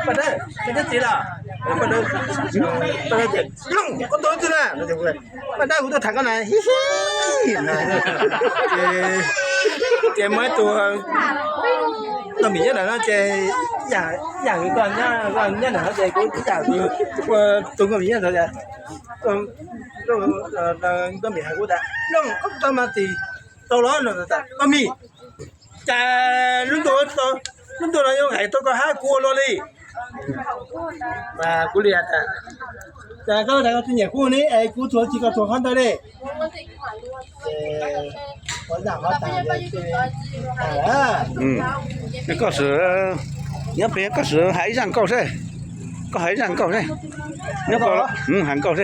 Padahal, kita sila. Padahal, padahal, ປານໃດກູຕ້ອງຖາມກັນນະ ຮີຮີ ເຈ ເຈ ໄມ້ຕົວ ຕ້ອງມີຫຍັງນະ ເຈ ຢາກ ຢາກກ່ອນນະ ກ່ອນນະ ເຈ ກູຢາກ ເອີ ຕົວກໍມີຫຍັງນະ ເຈ ຕ້ອງ ຕ້ອງ ເອີ ຕ້ອງ ຕ້ອງມີໃຫ້ກູແຕ່ ນ້ອງກໍຕ້ອງມາຕີ ໂຕລະ ນ້ອງ ກໍມີ ຈາລຸງໂຕ ລຸງໂຕລະຍັງໃຫ້ໂຕກໍຫາກູລະລີ ມາກູເລຍ ຈາກໍໄດ້ກໍເປັນຫຍັງກູນີ້ ໄອ້ກູຕົວຈິກກໍຕົວຄັນໄດ້ເດ້ ເອີ ກໍຢາກມາຕາມເດ້ ເອີ ອືມ ກໍເສືອ ຍັງເປັນກໍເສືອຫາຍສັງກໍເຊ ກໍຫາຍສັງກໍເຊ ຍັງກໍ ອືມ ຫັນກໍເຊ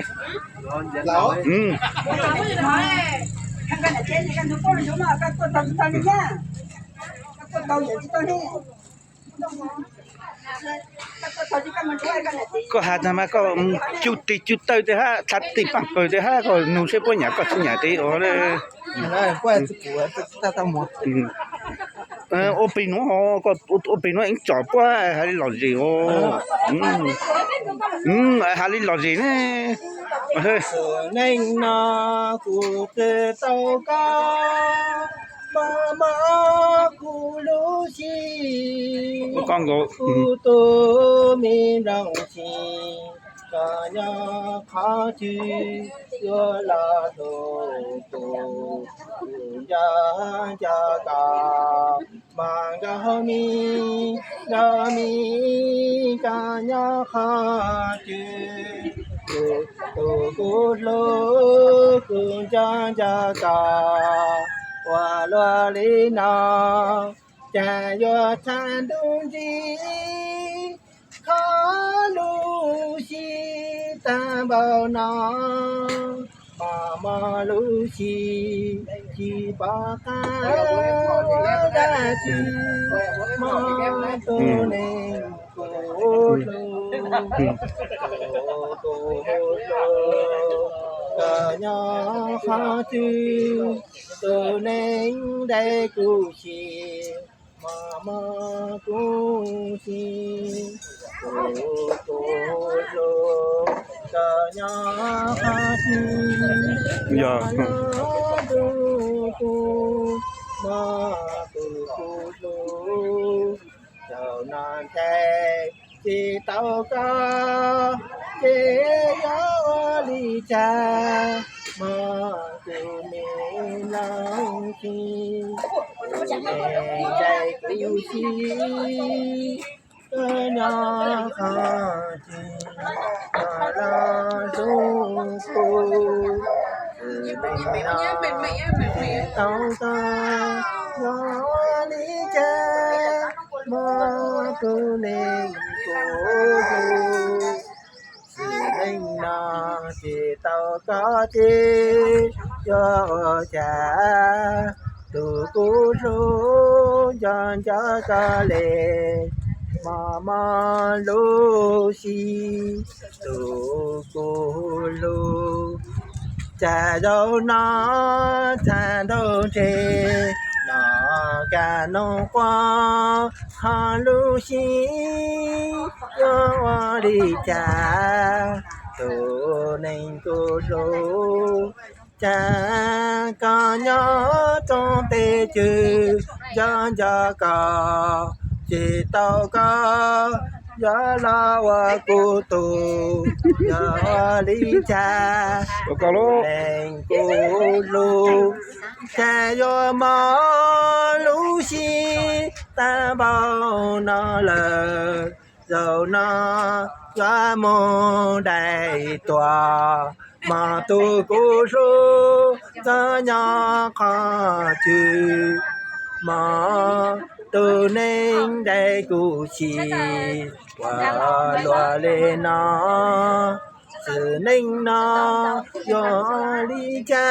ລາວ ອືມ ກໍຫາທຳມາກໍ ອືມ ຈຸດຕິຈຸດເຕີເຕຫາ ທັດຕິປັງເປີເຕຫາ ກໍໜູເຊປົວຫຍາກໍຊິຫຍາຕິ ໂອເລ ອືມ ເອີ ໂອປີໂນ ກໍ ໂອ ໂອປີໂນເອງຈອບປະ ຫາລິລອຊິ ໂອ ອືມ ອືມ ຫາລິລອຊິເນ ເອີ ເຊີນເອງນາ ກູເຕເຕົາກາ ມາມາກູລູຊີ ກອງໂກ ອືມ ກູໂຕເມນາງຊີ ກາຍາຄາຈິ ໂຍລາໂຕໂຕ ຍາຈາກາ ມັງກາມິ ກາມິ ກາຍາຄາຈິ ໂຕໂຕໂກໂລ ກຸນຈາຈາກາ ວາລວາລີນາ ຈາໂຍທາດຸນຈິ ຄາລູຊີຕາເບົານາ ມາມາລູຊີ ຈີປາກາດາຈີ ມາໂຕເນງໂກໂລ ໂກໂລ ກາຍາຄາຈີ ໂຕເນງໄດກູຊີ ມາມາກູຊີ ໂກໂກໂລ ກາຍາຄະຕິ ຍາ ຍາໂຕໂຕ ມາໂຕໂກໂລ ເຈົ້ານາງແທ້ ເຈເຕົ້າກາ ເຈຍາວາລີຈາ ມາກູເມນາງຄີ ເມໃຈກູຊີ ກະນາຄາຈີ ມາລາຊູກູ ເມນາງຄີ ເຈົ້າກາ ຍາວາລີຈາ ມາຕູເນັງໂກໂກ ຊື່ເນັງນາເຈເຕົ້າກາເຈ ຍອຈາ ຕູກູໂຊ ຈານຈາກາເລ ມາມາໂລຊີ ຕູກູໂລ ຈາໂດນາ ຈາໂດເຈ ນາກາໂນຄວາ ຄາລູຊີ ຍອວາລີຈາ ຕູເນັງກູໂຊ ຈາກາຍາໂຕເຕຈື ຈາຍາກາ ເຈເຕົ້າກາ ຍາລາວາກູໂຕ ຍາວາລີຈາ ໂອກາໂລ ເນັງກູໂລ ຈາໂຍມາລູຊີ ຕາເບົານາເລີ ເຈົ້ານາ ຍາໂມໄດຕົວ ມາຕູກູໂຊ ຈາຍາຄາຈື່ ມາຕູເນັງໄດກູຊີ ວາລວາເລນາ ຊື່ເນັງນາ ຍອລີຈາ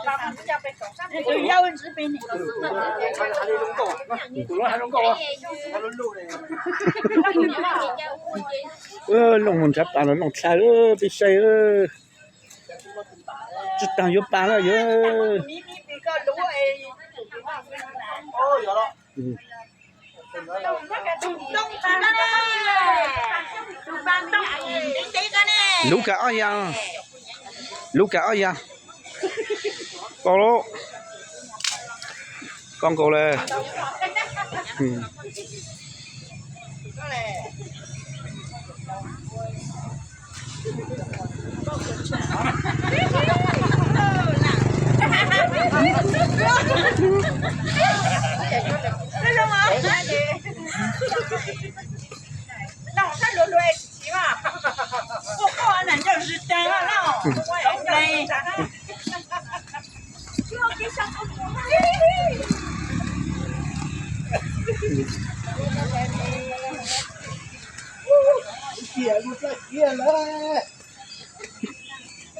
ເອີ ລົງໝູນຈັບປາ ລົງຊາຍເອີ ໄປໃສ່ເອີ ຈຸດຕັ້ງຢູ່ປ່າແລ້ວເອີ. ລູກກະເອົາຫຍັງ ລູກກະເອົາຫຍັງ ກໍໂລ ກອງໂກເລີຍ.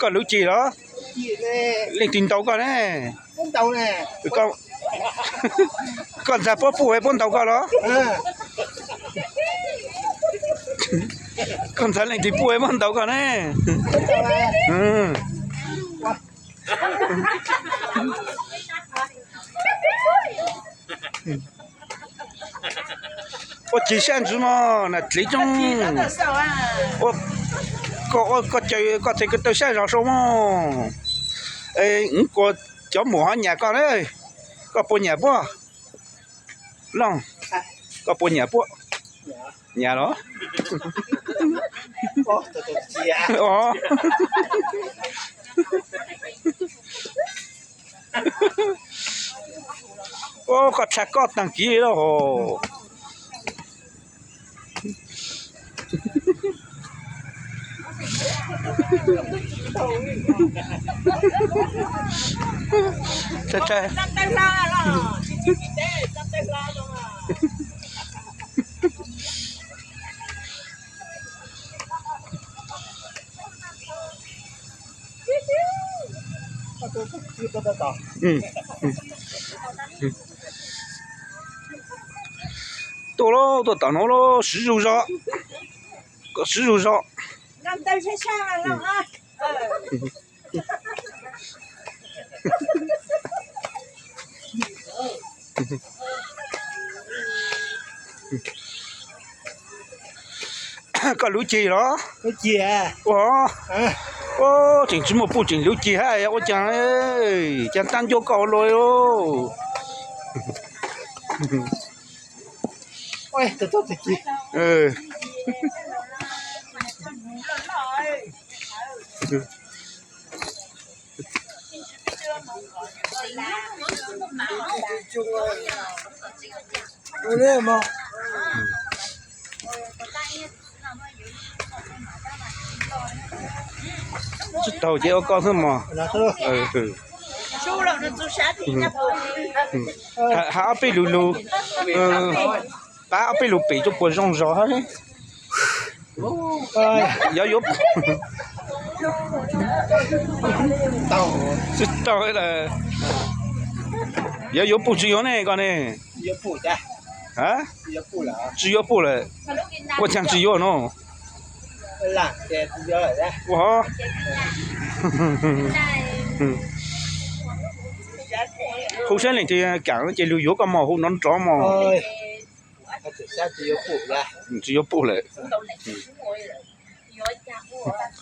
ກະລູກຈີ່ເນາະ ເລັ່ງຕີນໂຕກ່ອນແນ່ ກະ ກະຈະປົດປູໃຫ້ປົນໂຕກ່ອນເນາະ ກະຈະເລັ່ງຕີນປູໃຫ້ປົນໂຕກ່ອນແນ່ ເອີ. 我几下子嘛，那体重，我，我，我，我这个，这个都下上手嘛，哎，我脚没好捏过嘞，我不捏不，让，我不捏不。 ຍາເນາະ ອໍ ໂອ້ ໂອ້ ໂອ້ ກໍແທັກກໍຕັ້ງກີ້ແລ້ວໂຫ ແທ້ໆ. ອືມ ອືມ ໂຕໂລ ໂຕຕາໂນໂລ ຊິຢູ່ເຈາະ ກໍຊິຢູ່ເຈາະ. ກໍລູກຈີ່ເນາະ ລູກຈີ່ອະ ໂອ້ ໂອ້ ຈິງຊິໝົດປູ້ຈິງລູກຈີ່ໃຫ້ ໂອ້ ຈັງເອີຍ ຈັງຕັ້ງໂຍກກໍໂລຍໂອ້ ໂອ້ຍ ໂຕໂຕຕະກີ້ ເອີ. ເຈົ້າເຈົ້າກໍຄືໝໍ ເອີ ເອີ ຫາ ຫາເອົາໄປລູ ລູ ເອີ ປ້າເອົາໄປລູເປຈົນປົວຊ່ອງຈໍ ເອີ ຢາຢົບ ເຕົາ ເຕົາເລີຍ ຢາຢົບປູຈິໂຍເນກອນເນ ຢົບປູຈ້ະ ຮະ ຢົບປູລະ ຈິໂຍປູເລີຍ ກວດຈັ່ງຈິໂຍເນາະ ຫຼັງແກຈິໂຍລະ ໂອ້ໂຫ ຄູເຊນເລີຍ ຈະກາງ ຈະລູຢົບກະໝໍ ຫູນອນຕອມໝໍ ເອີຍ ອືມ ຈິໂຍປູເລີຍ ອືມ.